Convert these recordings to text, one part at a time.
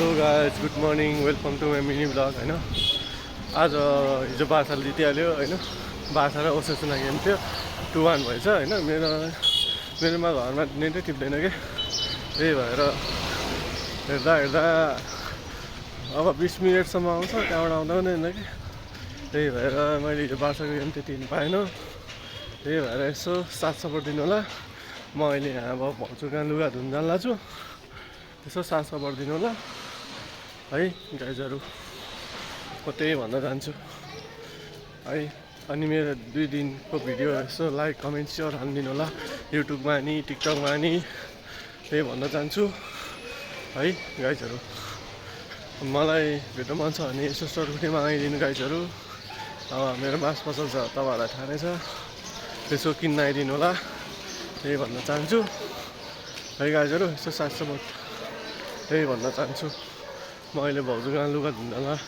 Hello guys, good morning, welcome to my mini vlog होइन। आज हिजो बार्साले जितिहाल्यो होइन। बार्सा र ओसेसुना गेम थियो, 2-1 भएछ होइन। मेरोमा घरमा नेटै टिप्दैन कि, त्यही भएर हेर्दा अब 20 मिनटसम्म आउँछ, त्यहाँबाट आउँदैन कि, त्यही भएर मैले हिजो बार्साको गेम त्यति हेर्नु पाएन। त्यही भएर यसो साथ सपोर्ट दिनु होला। म अहिले यहाँ अब भाउजू कहाँ लुगा धुन जान लाग्छु, यसो साथ सपोर्ट दिनु होला है गाइजहरू। म त्यही भन्न चाहन्छु है। अनि मेरो 2 दिनको भिडियो यसो लाइक कमेन्ट सेयर हानिदिनु होला, युट्युबमा नि टिकटकमा नि, त्यही भन्न चाहन्छु है गाइजहरू। मलाई भेट्न मन छ भने यसो सोरखुट्टीमा आइदिनु गाइजहरू। अब मेरो मास पसल छ, तपाईँहरूलाई थाहा नै छ, त्यसो किन्न आइदिनु होला, त्यही भन्न चाहन्छु है गाइजहरू। यसो साथ सपोर्ट त्यही भन्न चाहन्छु। म अहिले भाउजूको लुगा धुन्दाला है,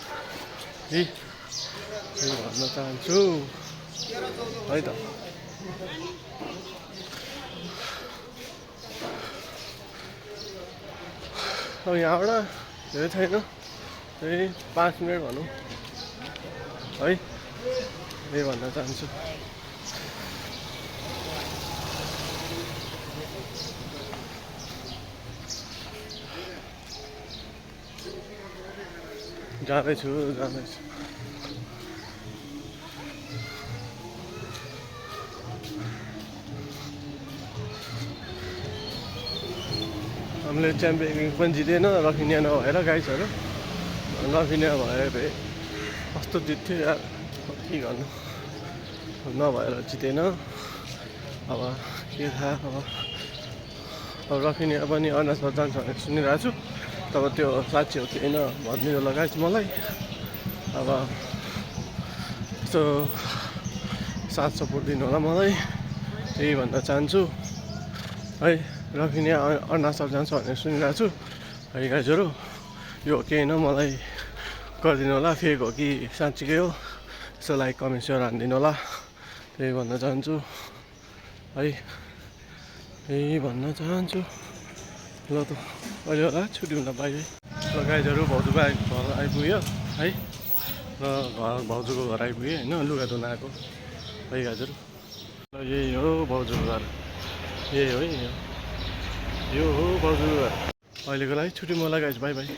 त्यही भन्न चाहन्छु है त। अब यहाँबाट धेरै छैन, त्यही 5 मिनट भनौँ है, त्यही भन्न चाहन्छु। जाँदैछु हामीले च्याम्पियन लिग पनि जितेन, रफिनिया नभएर गाइजहरू। रफिनिया भए भए कस्तो जित्थ्यो यार, के गर्नु, नभएर जितेन। अब के थाहा, अब रफिनिया पनि अनासमा जान्छ भनेर सुनिरहेको छु, तब त्यो साँच्ची हो कि होइन भनिदिनु होला गाइज मलाई। अब यस्तो साथ सपोर्ट दिनु होला मलाई, त्यही भन्न चाहन्छु है। रफिनिया अनासर जान्छ भनेर सुनिरहेको छु है गाइजहरू। यो के होइन मलाई गरिदिनु होला, फेक हो कि साँच्चीकै हो, यसो लाइक कमेन्ट सेयर हानिदिनु होला, त्यही भन्न चाहन्छु है, त्यही भन्न चाहन्छु। ल त अहिले होला छुट्टी हुँदा बाई है। ल गाइजहरू, भाउजूको घर आइपुग्यो है, र भाउजूको घर आइपुग्यो होइन, लुगा धुन आएको है गाइजहरू। ल यही हो भाउजूको घर, यही हो, यो हो भाउजूको घर। अहिलेको लागि छुट्टी, मलाई गाइज, बाई बाई।